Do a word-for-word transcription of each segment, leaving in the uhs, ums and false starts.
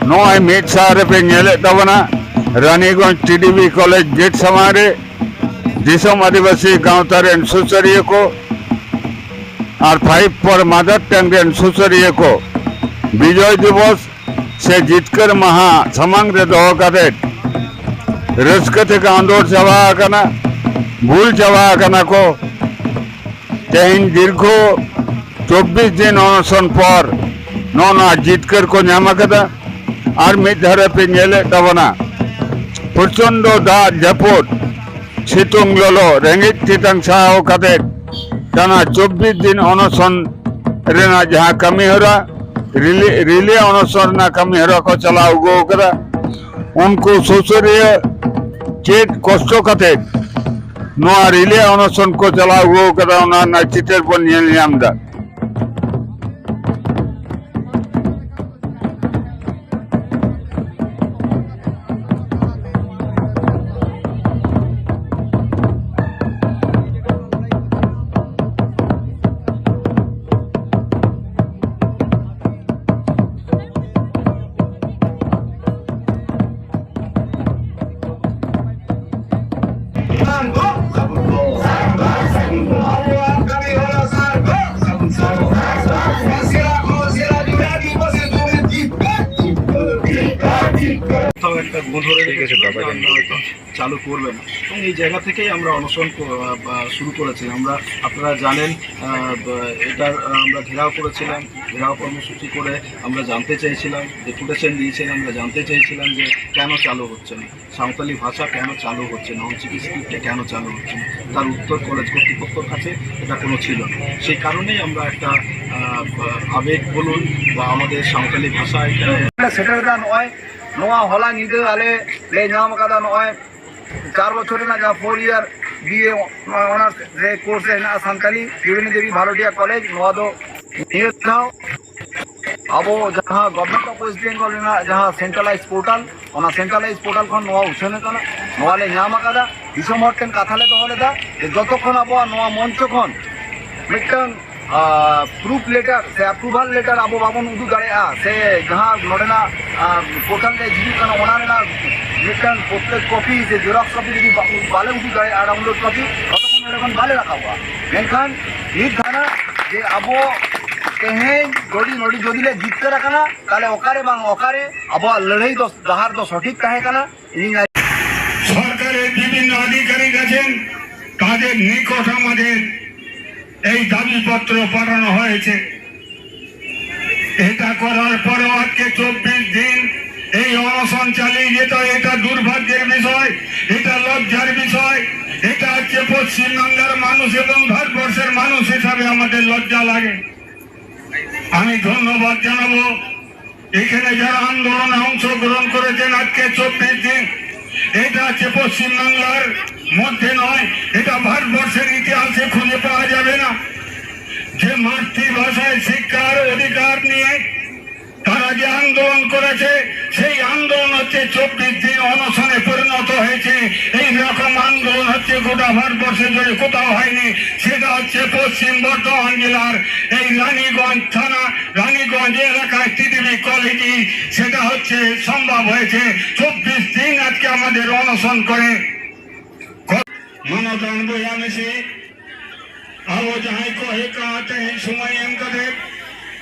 ᱱᱚᱜᱼᱚᱭ ᱢᱤᱫ ᱥᱟᱶ ᱨᱮᱯᱮ ᱧᱮᱞᱮᱫ ᱛᱟᱵᱚᱱᱟ, ᱨᱟᱱᱤᱜᱚᱸᱡᱽ ᱴᱤᱰᱤᱵᱤ ᱠᱚᱞᱮᱡᱽ ᱜᱮᱴ ᱥᱟᱢᱟᱝ ᱨᱮ ᱫᱤᱥᱚᱢ ᱟᱹᱫᱤᱵᱟᱹᱥᱤ ᱜᱟᱶᱛᱟ ᱨᱮᱱ ᱥᱩᱥᱟᱹᱨᱤᱭᱟᱹ ᱠᱚ ᱟᱨ ᱯᱷᱟᱭᱤᱵᱷ ᱯᱷᱚᱨ ᱢᱟᱫᱟᱨ ᱴᱟᱝ ᱨᱮᱱ ᱥᱩᱥᱟᱹᱨᱤᱭᱟᱹ ᱠᱚ ᱵᱤᱡᱚᱭ ᱫᱤᱵᱚᱥ ᱥᱮ ᱡᱤᱛᱠᱟᱹᱨ ᱢᱟᱦᱟ ᱥᱟᱢᱟᱝ ᱨᱮ ᱫᱚᱦᱚ ᱠᱟᱛᱮ ᱨᱟᱹᱥᱠᱟᱹ ᱛᱮᱠᱚ ᱟᱸᱫᱳᱲ ᱪᱟᱵᱟ ᱟᱠᱟᱱᱟ, ᱵᱷᱩᱞ ᱪᱟᱵᱟ ᱟᱠᱟᱱᱟ ᱠᱚ᱾ ᱛᱮᱦᱮᱧ ᱫᱤᱨᱜᱷᱚ ᱪᱚᱵᱵᱤᱥ ᱫᱤᱱ ᱚᱱᱚᱥᱚᱱ ᱯᱚᱨ ᱱᱚᱜᱼᱚ ᱱᱚᱣᱟ ᱡᱤᱛᱠᱟᱹᱨ ᱠᱚ ᱧᱟᱢ ᱟᱠᱟᱫᱟ᱾ ᱟᱨ ᱢᱤᱫ ᱫᱷᱟᱨᱮ ᱯᱮ ᱧᱮᱞᱮᱫ ᱛᱟᱵᱚᱱᱟ, ᱯᱨᱚᱪᱚᱱᱰᱚ ᱫᱟᱜ ᱡᱟᱹᱯᱩᱫ, ᱥᱤᱛᱩᱝ ᱞᱚᱞᱚ, ᱨᱮᱸᱜᱮᱡ ᱛᱮᱛᱟᱝ ᱥᱟᱦᱟᱣ ᱠᱟᱛᱮ ᱴᱟᱱᱟ ᱪᱚᱵᱵᱤᱥ ᱫᱤᱱ ᱚᱱᱚᱥᱚᱱ ᱨᱮᱱᱟᱜ ᱡᱟᱦᱟᱸ ᱠᱟᱹᱢᱤ ᱦᱚᱨᱟ, ᱨᱤᱞᱮ, ᱨᱤᱞᱮ ᱚᱱᱚᱥᱚᱱ ᱨᱮᱱᱟᱜ ᱠᱟᱹᱢᱤ ᱦᱚᱨᱟ ᱠᱚ ᱪᱟᱞᱟᱣ ᱟᱹᱜᱩ ᱟᱠᱟᱫᱟ᱾ ᱩᱱᱠᱩ ᱥᱩᱥᱟᱹᱨᱤᱭᱟᱹ ᱪᱮᱫ ᱠᱚᱥᱴᱚ ᱠᱟᱛᱮ ᱱᱚᱣᱟ ᱨᱤᱞᱮ ᱚᱱᱚᱥᱚᱱ ᱠᱚ ᱪᱟᱞᱟᱣ ᱟᱹᱜᱩ ᱟᱠᱟᱫᱟ, ᱚᱱᱟ ᱨᱮᱱᱟᱜ ᱪᱤᱛᱟᱹᱨ ᱵᱚᱱ ᱧᱮᱞ ᱧᱟᱢ ᱮᱫᱟ᱾ কোথাও একটা গন্ধ রয়ে গেছে, বাবা, আমরা হয়তো চালু করবে না। এবং এই জায়গা থেকেই আমরা অনশন ক-, আহ, বা শুরু করেছি। আমরা, আপনারা জানেন, আহ, বা-, এটার, আহ, আমরা ঘেরাও করেছিলাম, ঘেরাও কর্মসূচি করে আমরা জানতে চেয়েছিলাম, ডেপুটেশন দিয়েছিলাম, আমরা জানতে চেয়েছিলাম যে কেন চালু হচ্ছে না, সাঁওতালি ভাষা কেন চালু হচ্ছে না, অঞ্চিকি স্ক্রিপ্টটা কেন চালু হচ্ছে না। তার উত্তর কলেজ কর্তৃপক্ষের কাছে এটা কোনো ছিল না। সেই কারণেই আমরা একটা, আহ, আবেগ বলুন বা আমাদের সাঁওতালি ভাষা এখানে ᱥᱮᱴᱮᱨ ᱮᱫᱟ᱾ ᱱᱚᱜᱼᱚᱭ ᱱᱚᱣᱟ ᱦᱚᱞᱟ ᱧᱤᱫᱟᱹ ᱟᱞᱮ ᱞᱮ ᱧᱟᱢ ᱟᱠᱟᱫᱟ, ᱱᱚᱜᱼᱚᱭ ᱪᱟᱨ ᱵᱚᱪᱷᱚᱨ ᱨᱮᱱᱟᱜ ᱡᱟᱦᱟᱸ ᱯᱷᱳᱨ ᱤᱭᱟᱨ ᱵᱤ ᱮ ᱚᱱᱟᱨᱥ ᱨᱮ ᱠᱳᱨᱥ ᱨᱮ ᱦᱮᱱᱟᱜᱼᱟ ᱥᱟᱱᱛᱟᱞᱤ, ᱛᱨᱤᱵᱮᱱᱤ ᱫᱮᱵᱤ ᱵᱷᱟᱨᱚᱴᱤᱭᱟ ᱠᱚᱞᱮᱡᱽ, ᱱᱚᱣᱟ ᱫᱚ ᱱᱤᱭᱟᱹ ᱫᱷᱟᱣ ᱟᱵᱚ ᱡᱟᱦᱟᱸ ᱜᱚᱵᱷᱚᱨᱱᱢᱮᱱᱴ ᱚᱯᱷ ᱳᱭᱮᱥᱴ ᱵᱮᱝᱜᱚᱞ ᱨᱮᱱᱟᱜ ᱡᱟᱦᱟᱸ ᱥᱮᱱᱴᱨᱟᱞᱟᱭᱤᱡᱽ ᱯᱳᱨᱴᱟᱞ, ᱚᱱᱟ ᱥᱮᱱᱴᱨᱟᱞᱟᱭᱤᱡᱽ ᱯᱳᱨᱴᱟᱞ ᱠᱷᱚᱱ ᱱᱚᱣᱟ ᱩᱪᱷᱟᱹᱱ ᱟᱠᱟᱱᱟ᱾ ᱱᱚᱣᱟ ᱞᱮ ᱧᱟᱢ ᱟᱠᱟᱫᱟ, ᱫᱤᱥᱚᱢ ᱦᱚᱲ ᱴᱷᱮᱱ ᱠᱟᱛᱷᱟ ᱞᱮ ᱫᱚᱦᱚ ᱞᱮᱫᱟ ᱡᱮ ᱡᱚᱛᱚ ᱠᱷᱚᱱ ᱟᱵᱚᱣᱟᱜ ᱱᱚᱣᱟ ᱢᱚᱧᱪᱚ ᱠᱷᱚᱱ ᱢᱤᱫᱴᱟᱝ ᱯᱨᱩᱯ ᱞᱮᱴᱟᱨ ᱥᱮ ᱟᱯᱨᱩᱵᱷᱟᱞ ᱞᱮᱴᱟᱨ ᱟᱵᱚ ᱵᱟᱵᱚᱱ ᱩᱫᱩᱜ ᱫᱟᱲᱮᱭᱟᱜᱼᱟ, ᱥᱮ ᱡᱟᱦᱟᱸ ᱱᱚᱰᱮᱱᱟᱜ ᱯᱳᱨᱴᱟᱞ ᱨᱮ ᱦᱤᱡᱩᱜ ᱠᱟᱱᱟ, ᱚᱱᱟ ᱨᱮᱱᱟᱜ ᱢᱤᱫᱴᱟᱝ ᱯᱨᱚᱛᱛᱮᱠ ᱠᱚᱯᱤ ᱥᱮ ᱡᱮᱨᱚᱠᱥ ᱠᱚᱯᱤ ᱡᱩᱫᱤ ᱵᱟ-, ᱵᱟᱞᱮ ᱩᱫᱩᱜ ᱫᱟᱲᱮᱭᱟᱜᱼᱟ, ᱰᱟᱣᱩᱱᱞᱳᱰ ᱠᱚᱯᱤ, ᱛᱚᱛᱚᱠᱷᱚᱱ ᱱᱚᱰᱮ ᱠᱷᱚᱱ ᱵᱟᱞᱮ ᱨᱟᱠᱟᱵᱚᱜᱼᱟ᱾ ᱢᱮᱱᱠᱷᱟᱱ ᱱᱤᱛ ᱫᱷᱟᱨᱟ ᱡᱮ ᱟᱵᱚ ᱛᱮᱦᱮᱧ ᱱᱚᱰᱮ, ᱱᱚᱰᱮ ᱡᱩᱫᱤ ᱞᱮ ᱡᱤᱛᱠᱟᱹᱨ ᱟᱠᱟᱱᱟ, ᱛᱟᱦᱞᱮ ᱚᱠᱟᱨᱮ ᱵᱟᱝ ᱚᱠᱟᱨᱮ ᱟᱵᱚᱣᱟᱜ ᱞᱟᱹᱲᱦᱟᱹᱭ ᱫᱚ, ᱰᱟᱦᱟᱨ ᱫᱚ ᱥᱚᱴᱷᱤᱠ ᱛᱟᱦᱮᱸ ᱠᱟᱱᱟ, ᱤᱧ ᱥᱚᱨᱠᱟᱨᱮᱨ বিভিন্ন আধিকারিক আছেন, তাদের নিকট আমাদের এই দাবিপত্র পাঠানো হয়েছে। এটা করার পরেও আজকে চব্বিশ দিন এই অনশন চালিয়ে যেতে হয়, এটা দুর্ভাগ্যের বিষয়, এটা লজ্জার বিষয়। এটা হচ্ছে পশ্চিমবাংলার মানুষ এবং ভারতবর্ষের মানুষ হিসাবে আমাদের লজ্জা লাগে। আমি ধন্যবাদ জানাবো এখানে যারা আন্দোলনে অংশগ্রহণ করেছেন আজকে চব্বিশ দিন। এটা হচ্ছে পশ্চিমবাংলার মধ্যে নয়, এটা ভারতবর্ষের ইতিহাসে খুঁজে পাওয়া যাবে না। যে মাতৃভাষায় শিক্ষার অধিকার নিয়ে তারা যে আন্দোলন করেছে, সেই আন্দোলন হচ্ছে চব্বিশ দিন অনশনে পরিণত হয়েছে। এই রকম আন্দোলন হচ্ছে গোটা ভারতবর্ষে জুড়ে কোথাও হয়নি। সেটা হচ্ছে পশ্চিম বর্ধমান জেলার এই রানীগঞ্জ থানা, রানীগঞ্জ এলাকায় টিটিভি কলেজে সেটা হচ্ছে সম্ভব হয়েছে। চব্বিশ দিন আজকে আমাদের অনশন করে। ᱢᱟᱱᱚᱛᱟᱱ ᱵᱚᱭᱦᱟ ᱢᱤᱥᱤ, ᱟᱵᱚ ᱡᱟᱦᱟᱸᱭ ᱠᱚ ᱦᱮᱡ ᱠᱟᱱᱟ, ᱛᱮᱦᱮᱧ ᱥᱚᱢᱚᱭ ᱮᱢ ᱠᱟᱛᱮ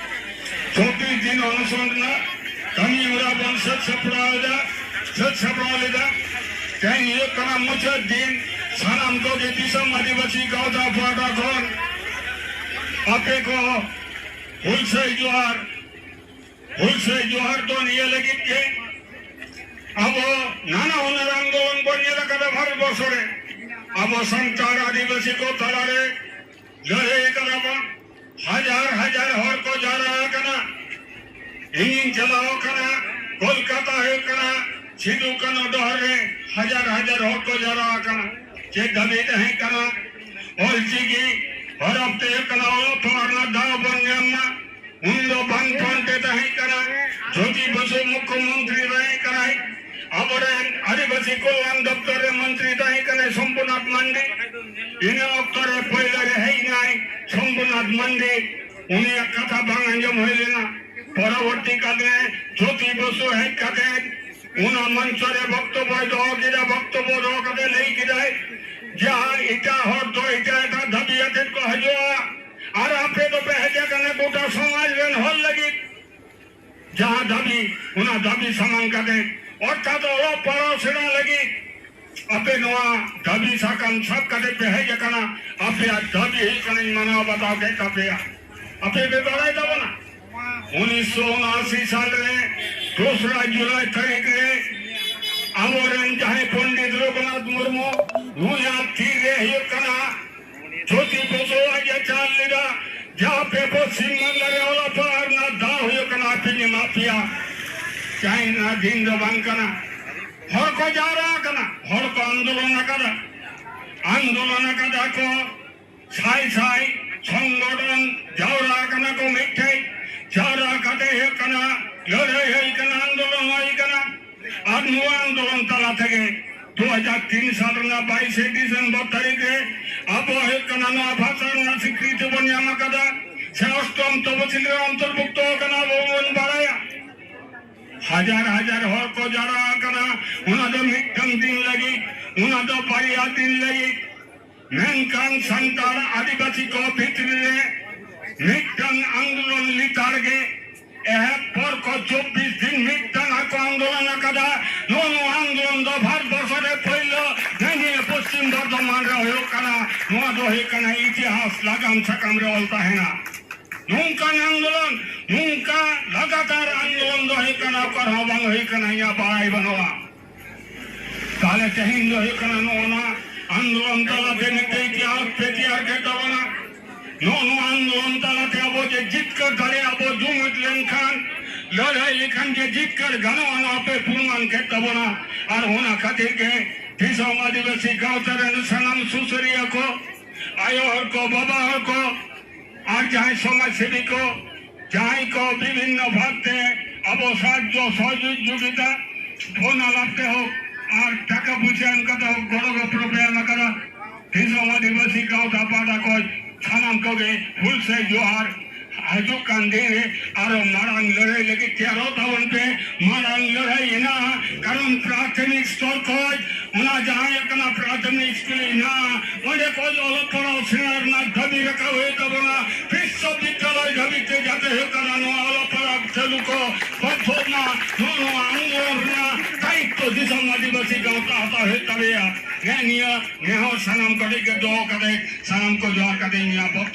ᱪᱚᱵᱵᱤᱥ ᱫᱤᱱ ᱚᱱᱚᱥᱚᱱ ᱨᱮᱱᱟᱜ ᱠᱟᱹᱢᱤ ᱦᱚᱨᱟ ᱵᱚᱱ ᱥᱟᱹᱛ ᱥᱟᱯᱲᱟᱣ ᱮᱫᱟ, ᱥᱟᱹᱛ ᱥᱟᱯᱲᱟᱣ ᱞᱮᱫᱟ᱾ ᱛᱮᱦᱮᱧ ᱦᱩᱭᱩᱜ ᱠᱟᱱᱟ ᱢᱩᱪᱟᱹᱫ ᱫᱤᱱ᱾ ᱥᱟᱱᱟᱢ ᱠᱚᱜᱮ ᱫᱤᱥᱚᱢ ᱟᱹᱫᱤᱵᱟᱹᱥᱤ ᱜᱟᱶᱛᱟ ᱯᱟᱦᱴᱟ ᱠᱷᱚᱱ ᱟᱯᱮ ᱠᱚ ᱦᱩᱞᱥᱟᱹᱭ ᱡᱚᱦᱟᱨ᱾ ᱦᱩᱞᱥᱟᱹᱭ ᱡᱚᱦᱟᱨ ᱫᱚ ᱱᱤᱭᱟᱹ ᱞᱟᱹᱜᱤᱫ ᱜᱮ, ᱟᱵᱚ ᱱᱟᱱᱟ ᱦᱩᱱᱟᱹᱨ ᱟᱱᱫᱳᱞᱚᱱ ᱵᱚᱱ ᱧᱮᱞ ᱟᱠᱟᱫᱟ ᱵᱷᱟᱨᱚᱛ ᱵᱚᱨᱥᱚ ᱨᱮ᱾ ᱟᱵᱚ ᱥᱟᱱᱛᱟᱲ ᱟᱹᱫᱤᱵᱟᱹᱥᱤ ᱠᱚ ᱛᱟᱞᱟᱨᱮ ᱞᱟᱹᱲᱦᱟᱹᱭ ᱟᱠᱟᱫᱟ ᱵᱚᱱ᱾ ᱦᱟᱡᱟᱨ ᱦᱟᱡᱟᱨ ᱦᱚᱲ ᱠᱚ ᱡᱟᱣᱨᱟ ᱟᱠᱟᱱᱟ᱾ ᱤᱧᱤᱧ ᱪᱟᱞᱟᱣ ᱟᱠᱟᱱᱟ ᱠᱳᱞᱠᱟᱛᱟ, ᱦᱩᱭᱩᱜ ᱠᱟᱱᱟ ᱥᱤᱫᱩ ᱠᱟᱹᱱᱦᱩ ᱰᱚᱦᱚᱨ ᱨᱮ ᱦᱟᱡᱟᱨ ᱦᱟᱡᱟᱨ ᱦᱚᱲ ᱠᱚ ᱡᱟᱣᱨᱟ ᱟᱠᱟᱱᱟ᱾ ᱪᱮᱫ ᱫᱟᱹᱵᱤ ᱛᱟᱦᱮᱸ ᱠᱟᱱᱟ? ᱚᱞᱪᱤᱠᱤ ᱦᱚᱨᱚᱯ ᱛᱮ, ᱦᱩᱭᱩᱜ ᱠᱟᱱᱟ, ᱚᱞᱚᱜ ᱯᱟᱲᱦᱟᱜ ᱨᱮᱱᱟᱜ ᱫᱟᱣ ᱵᱚᱱ ᱧᱟᱢ ᱢᱟ᱾ ᱩᱱ ᱫᱚ ᱵᱟᱢᱯᱷᱨᱚᱱᱴ ᱮ ᱛᱟᱦᱮᱸ ᱠᱟᱱᱟ, ᱡᱳᱛᱤ ᱵᱚᱥᱩ ᱢᱩᱠᱠᱷᱚ ᱢᱚᱱᱛᱨᱤ ᱛᱟᱦᱮᱸ ᱠᱟᱱᱟᱭ, ᱟᱵᱚᱨᱮᱱ ᱟᱹᱫᱤᱵᱟᱹᱥᱤ ᱠᱚᱞᱭᱟᱱ ᱫᱚᱯᱛᱚᱨ ᱨᱮ ᱢᱚᱱᱛᱨᱤ ᱛᱟᱦᱮᱸ ᱠᱟᱱᱟᱭ ᱥᱚᱢᱵᱷᱩᱱᱟᱛᱷ ᱢᱟᱱᱰᱤ᱾ ᱤᱱᱟᱹ ᱚᱠᱛᱚ ᱨᱮ ᱯᱳᱭᱞᱳ ᱨᱮ ᱦᱮᱡ ᱮᱱᱟᱭ ᱥᱚᱢᱵᱷᱩᱱᱟᱛᱷ ᱢᱟᱱᱰᱤ, ᱩᱱᱤᱭᱟᱜ ᱠᱟᱛᱷᱟ ᱵᱟᱝ ᱟᱸᱡᱚᱢ ᱦᱩᱭ ᱞᱮᱱᱟ᱾ ᱯᱚᱨᱚᱵᱚᱨᱛᱤ ᱠᱟᱞ ᱨᱮ ᱡᱳᱛᱤ ᱵᱚᱥᱩ ᱦᱮᱡ ᱠᱟᱛᱮ ᱚᱱᱟ ᱢᱚᱧᱪᱚ ᱨᱮ ᱵᱚᱠᱛᱚᱵᱵᱚᱭ ᱫᱚᱦᱚ ᱠᱮᱫᱟ᱾ ᱵᱚᱠᱛᱚᱵᱵᱚ ᱫᱚᱦᱚ ᱠᱟᱛᱮ ᱞᱟᱹᱭ ᱠᱮᱫᱟᱭ, ᱡᱟᱦᱟᱸ ᱮᱴᱟᱜ ᱦᱚᱲ ᱫᱚ ᱮᱴᱟᱜ ᱮᱴᱟᱜ ᱫᱟᱹᱵᱤ ᱟᱛᱮᱫ ᱠᱚ ᱦᱤᱡᱩᱜᱼᱟ, ᱟᱨ ᱟᱯᱮ ᱫᱚᱯᱮ ᱦᱮᱡ ᱟᱠᱟᱱᱟ ᱜᱚᱴᱟ ᱥᱚᱢᱟᱡᱽ ᱨᱮᱱ ᱦᱚᱲ ᱞᱟᱹᱜᱤᱫ ᱡᱟᱦᱟᱸ ᱫᱟᱹᱵᱤ, ᱚᱱᱟ ᱫᱟᱹᱵᱤ ᱥᱟᱢᱟᱝ ᱠᱟᱛᱮ, ᱚᱨᱛᱷᱟᱛ ᱚᱞᱚᱜ ᱯᱟᱲᱦᱟᱣ ᱥᱮᱬᱟ ᱞᱟᱹᱜᱤᱫ ᱟᱯᱮ ᱱᱚᱣᱟ ᱫᱟᱹᱵᱤ ᱥᱟᱠᱟᱢ ᱥᱟᱵ ᱠᱟᱛᱮ ᱯᱮ ᱦᱮᱡ ᱟᱠᱟᱱᱟ᱾ ᱟᱯᱮᱭᱟᱜ ᱫᱟᱹᱵᱤ ᱦᱩᱭᱩᱜ ᱠᱟᱱᱟ, ᱤᱧ ᱢᱟᱱᱟᱣ ᱵᱟᱛᱟᱣ ᱠᱮᱫ ᱛᱟᱯᱮᱭᱟ᱾ ᱟᱯᱮ ᱯᱮ ᱵᱟᱲᱟᱭ ᱛᱟᱵᱚᱱᱟ, ᱩᱱᱤᱥᱥᱚ ᱩᱱᱟᱥᱤ ᱥᱟᱞ ᱨᱮ ᱫᱚᱥᱨᱟ ᱡᱩᱞᱟᱭ ᱛᱟᱹᱨᱤᱠᱷ ᱨᱮ ᱟᱵᱚᱨᱮᱱ ᱡᱟᱦᱟᱸᱭ ᱯᱚᱱᱰᱤᱛ ᱨᱚᱜᱷᱩᱱᱟᱛᱷ ᱢᱩᱨᱢᱩ, ᱱᱩᱭᱟᱜ ᱛᱤ ᱨᱮ ᱦᱩᱭᱩᱜ ᱠᱟᱱᱟ ᱡᱳᱛᱤ ᱵᱚᱥᱩ ᱟᱡ ᱮ ᱪᱟᱞ ᱞᱮᱫᱟ, ᱡᱟᱦᱟᱸ ᱯᱮ ᱯᱚᱥᱪᱤᱢ ᱵᱟᱝᱞᱟ ᱨᱮ ᱚᱞᱚᱜ ᱯᱟᱲᱦᱟᱣ ᱨᱮᱱᱟᱜ ᱫᱟᱣ ᱦᱩᱭᱩᱜ ᱠᱟᱱᱟ, ᱟᱯᱮᱧ ᱮᱢᱟ ᱯᱮᱭᱟ᱾ ᱪᱟᱭᱱᱟ ᱫᱤᱱ ᱫᱚ ᱵᱟᱝ ᱠᱟᱱᱟ᱾ ᱦᱚᱲ ᱠᱚ ᱡᱟᱣᱨᱟ ᱟᱠᱟᱱᱟ, ᱦᱚᱲ ᱠᱚ ᱟᱱᱫᱳᱞᱚᱱ ᱟᱠᱟᱫᱟ, ᱟᱱᱫᱳᱞᱚᱱ ᱟᱠᱟᱫᱟ ᱠᱚ, ᱥᱟᱭ ᱥᱟᱭ ᱥᱚᱝᱜᱚᱴᱷᱚᱱ ᱡᱟᱣᱨᱟ ᱟᱠᱟᱱᱟ ᱠᱚ ᱢᱤᱫᱴᱷᱮᱡ, ᱡᱟᱣᱨᱟ ᱠᱟᱛᱮ ᱦᱩᱭᱩᱜ ᱠᱟᱱᱟ, ᱞᱟᱹᱲᱦᱟᱹᱭ ᱦᱩᱭ ᱠᱟᱱᱟ, ᱟᱱᱫᱳᱞᱚᱱ ᱦᱩᱭ ᱠᱟᱱᱟ᱾ ᱟᱨ ᱱᱚᱣᱟ ᱟᱱᱫᱳᱞᱚᱱ ᱛᱟᱞᱟ ᱛᱮᱜᱮ ᱫᱩ ᱦᱟᱡᱟᱨ ᱛᱤᱱ ᱥᱟᱞ ᱨᱮᱱᱟᱜ ᱵᱟᱭᱤᱥᱮ ᱰᱤᱥᱮᱢᱵᱚᱨ ᱛᱟᱹᱨᱤᱠᱷ ᱨᱮ ᱟᱵᱚ ᱦᱩᱭᱩᱜ ᱠᱟᱱᱟ ᱱᱚᱣᱟ ᱵᱷᱟᱥᱟ ᱨᱮᱱᱟᱜ ᱥᱤᱠᱨᱤᱛᱤ ᱵᱚᱱ ᱧᱟᱢ ᱟᱠᱟᱫᱟ, ᱥᱮ ᱚᱥᱴᱚᱢ ᱛᱚᱯᱚᱥᱤᱞ ᱨᱮ ᱚᱱᱛᱚᱨᱵᱷᱩᱠᱛᱚ ᱟᱠᱟᱱᱟ, ᱟᱵᱚ ᱵᱚᱱ ᱵᱟᱲᱟᱭᱟ᱾ ᱦᱟᱡᱟᱨ ᱦᱟᱡᱟᱨ ᱦᱚᱲ ᱠᱚ ᱡᱟᱣᱨᱟ ᱟᱠᱟᱱᱟ, ᱚᱱᱟ ᱫᱚ ᱢᱤᱫᱴᱟᱝ ᱫᱤᱱ ᱞᱟᱹᱜᱤᱫ, ᱚᱱᱟ ᱫᱚ ᱵᱟᱨᱭᱟ ᱫᱤᱱ ᱞᱟᱹᱜᱤᱫ᱾ ᱢᱮᱱᱠᱷᱟᱱ ᱥᱟᱱᱛᱟᱲ ᱟᱹᱫᱤᱵᱟᱹᱥᱤ ᱠᱚ ᱵᱷᱤᱛᱨᱤ ᱨᱮ ᱢᱤᱫᱴᱟᱝ ᱟᱱᱫᱳᱞᱚᱱ ᱞᱮᱛᱟᱲ ᱜᱮ ᱮᱦᱚᱵ ᱯᱚᱨ ᱠᱚ ᱪᱚᱵᱵᱤᱥ ᱫᱤᱱ ᱢᱤᱫᱴᱟᱝ ᱟᱠᱚ ᱟᱱᱫᱳᱞᱚᱱ ᱟᱠᱟᱫᱟ᱾ ᱱᱚᱣᱟ ᱱᱚᱣᱟ ᱟᱱᱫᱳᱞᱚᱱ ᱫᱚ ᱵᱷᱟᱨᱚᱛ ᱵᱚᱨᱥᱚ ᱨᱮ ᱯᱳᱭᱞᱳ ᱱᱤᱭᱟᱹ ᱯᱚᱥᱪᱤᱢ ᱵᱚᱨᱫᱷᱚᱢᱟᱱ ᱨᱮ ᱦᱩᱭᱩᱜ ᱠᱟᱱᱟ᱾ ᱱᱚᱣᱟ ᱫᱚ ᱦᱩᱭᱩᱜ ᱠᱟᱱᱟ ᱤᱛᱤᱦᱟᱥ ᱞᱟᱜᱟᱢ ᱥᱟᱠᱟᱢ ᱨᱮ ᱚᱞ ᱛᱟᱦᱮᱱᱟ᱾ ᱱᱚᱝᱠᱟᱱ ᱟᱱᱫᱳᱞᱚᱱ, ᱱᱚᱝᱠᱟ ᱞᱟᱜᱟᱛᱟᱨ ᱟᱱᱫᱳᱞᱚᱱ ᱫᱚ ᱦᱩᱭᱩᱜ ᱠᱟᱱᱟ, ᱚᱠᱟ ᱨᱮᱦᱚᱸ ᱵᱟᱝ ᱦᱩᱭ ᱠᱟᱱᱟ, ᱤᱧᱟᱹᱜ ᱵᱟᱲᱟᱭ ᱵᱟᱹᱱᱩᱜᱼᱟ᱾ ᱛᱟᱦᱞᱮ ᱛᱮᱦᱮᱧ ᱫᱚ ᱦᱩᱭᱩᱜ ᱠᱟᱱᱟ, ᱱᱚᱜᱼᱚ ᱱᱚᱣᱟ ᱟᱱᱫᱳᱞᱚᱱ ᱛᱟᱞᱟᱛᱮ ᱢᱤᱫᱴᱮᱡ ᱤᱛᱤᱦᱟᱥ ᱯᱮ ᱛᱮᱭᱟᱨ ᱠᱮᱫ ᱛᱟᱵᱚᱱᱟ᱾ ᱱᱚᱜᱼᱚ ᱱᱚᱣᱟ ᱟᱱᱫᱳᱞᱚᱱ ᱛᱟᱞᱟᱛᱮ ᱟᱵᱚ ᱡᱮ ᱡᱤᱛᱠᱟᱹᱨ ᱫᱟᱲᱮ, ᱟᱵᱚ ᱡᱩᱢᱤᱫ ᱞᱮᱱᱠᱷᱟᱱ, ᱞᱟᱹᱲᱦᱟᱹᱭ ᱞᱮᱠᱷᱟᱱ ᱡᱮ ᱡᱤᱛᱠᱟᱹᱨ ᱜᱟᱱᱚᱜᱼᱟ, ᱱᱚᱣᱟ ᱯᱮ ᱯᱨᱚᱢᱟᱱ ᱠᱮᱫ ᱛᱟᱵᱚᱱᱟ᱾ ᱟᱨ ᱚᱱᱟ ᱠᱷᱟᱹᱛᱤᱨ ᱜᱮ ᱫᱤᱥᱚᱢ ᱟᱹᱫᱤᱵᱟᱹᱥᱤ ᱜᱟᱶᱛᱟ ᱨᱮᱱ ᱥᱟᱱᱟᱢ ᱥᱩᱥᱟᱹᱨᱤᱭᱟᱹ ᱠᱚ, ᱟᱭᱳ ᱦᱚᱲ ᱠᱚ, ᱵᱟᱵᱟ ᱦᱚᱲ ᱠᱚ, ᱟᱨ ᱡᱟᱦᱟᱸᱭ ᱥᱚᱢᱟᱡᱽ ᱥᱮᱵᱤ ᱠᱚ, ᱡᱟᱦᱟᱸᱭ ᱠᱚ ᱵᱤᱵᱷᱤᱱᱱᱚ ᱵᱷᱟᱵᱽ ᱛᱮ ᱟᱵᱚ ᱥᱟᱦᱟᱡᱽᱡᱚ ᱥᱚᱦᱚᱡᱳᱜᱤᱛᱟ, ᱯᱷᱳᱱ ᱟᱞᱟᱯ ᱛᱮ ᱦᱳᱠ ᱟᱨ ᱴᱟᱠᱟ ᱯᱚᱭᱥᱟ ᱮᱢ ᱠᱟᱛᱮ ᱦᱳᱠ, ᱜᱚᱲᱚ ᱜᱚᱯᱚᱲᱚ ᱯᱮ ᱮᱢ ᱟᱠᱟᱫᱟ, ᱫᱤᱥᱚᱢ ᱟᱹᱫᱤᱵᱟᱹᱥᱤ ᱜᱟᱶᱛᱟ ᱯᱟᱦᱴᱟ ᱠᱷᱚᱱ ᱥᱟᱱᱟᱢ ᱠᱚᱜᱮ ᱦᱩᱞᱥᱟᱹᱭ ᱡᱚᱦᱟᱨ᱾ ᱦᱤᱡᱩᱜ ᱠᱟᱱ ᱫᱤᱱ ᱨᱮ ᱟᱨᱚ ᱢᱟᱨᱟᱝ ᱞᱟᱹᱲᱦᱟᱹᱭ ᱞᱟᱹᱜᱤᱫ ᱛᱮᱭᱟᱨᱚᱜ ᱛᱟᱵᱚᱱ ᱯᱮ᱾ ᱢᱟᱨᱟᱝ ᱞᱟᱹᱲᱦᱟᱹᱭ ᱦᱮᱱᱟᱜᱼᱟ, ᱠᱟᱨᱚᱱ ᱯᱨᱟᱛᱷᱚᱢᱤᱠ ᱥᱛᱚᱨ ᱠᱷᱚᱱ ᱚᱱᱟ ᱡᱟᱦᱟᱸ ᱦᱩᱭᱩᱜ ᱠᱟᱱᱟ ᱯᱨᱟᱛᱷᱚᱢᱤᱠ ᱥᱠᱩᱞ ᱦᱮᱱᱟᱜᱼᱟ, ᱚᱸᱰᱮ ᱠᱷᱚᱱ ᱚᱞᱚᱜ ᱯᱟᱲᱦᱟᱣ ᱥᱮᱬᱟ ᱨᱮᱱᱟᱜ ᱫᱟᱹᱵᱤ ᱨᱟᱠᱟᱵ ᱦᱩᱭᱩᱜ ᱛᱟᱵᱚᱱᱟ᱾ ᱵᱤᱥᱥᱚᱵᱤᱫᱽᱭᱟᱞᱚᱭ ᱫᱷᱟᱹᱵᱤᱡ ᱛᱮ ᱡᱟᱛᱮ ᱦᱩᱭᱩᱜ ᱠᱟᱱᱟ ᱱᱚᱣᱟ ᱚᱞᱚᱜ ᱯᱟᱲᱦᱟᱣ ᱪᱟᱹᱞᱩ ᱠᱚ ᱵᱚᱱᱫᱷᱚᱜ ᱢᱟ, ᱱᱚᱣᱟ ᱱᱚᱣᱟ ᱟᱱᱫᱳᱞᱚᱱ ᱨᱮᱱᱟᱜ ᱫᱟᱭᱤᱛᱛᱚ ᱫᱤᱥᱚᱢ ᱟᱹᱫᱤᱵᱟᱹᱥᱤ ᱜᱟᱶᱛᱟ ᱦᱟᱛᱟᱣ ᱦᱩᱭᱩᱜ ᱛᱟᱞᱮᱭᱟ᱾ ᱱᱮᱜᱼᱮ ᱱᱤᱭᱟᱹ ᱱᱮᱦᱚᱨ ᱥᱟᱱᱟᱢ ᱠᱚᱴᱷᱮᱱ ᱜᱮ ᱫᱚᱦᱚ ᱠᱟᱛᱮ, ᱥᱟᱱᱟᱢ ᱠᱚ ᱡᱚᱦᱟᱨ ᱠᱟᱛᱮ ᱤᱧᱟᱹᱜ ᱵᱚᱠᱛᱚᱵᱭᱚ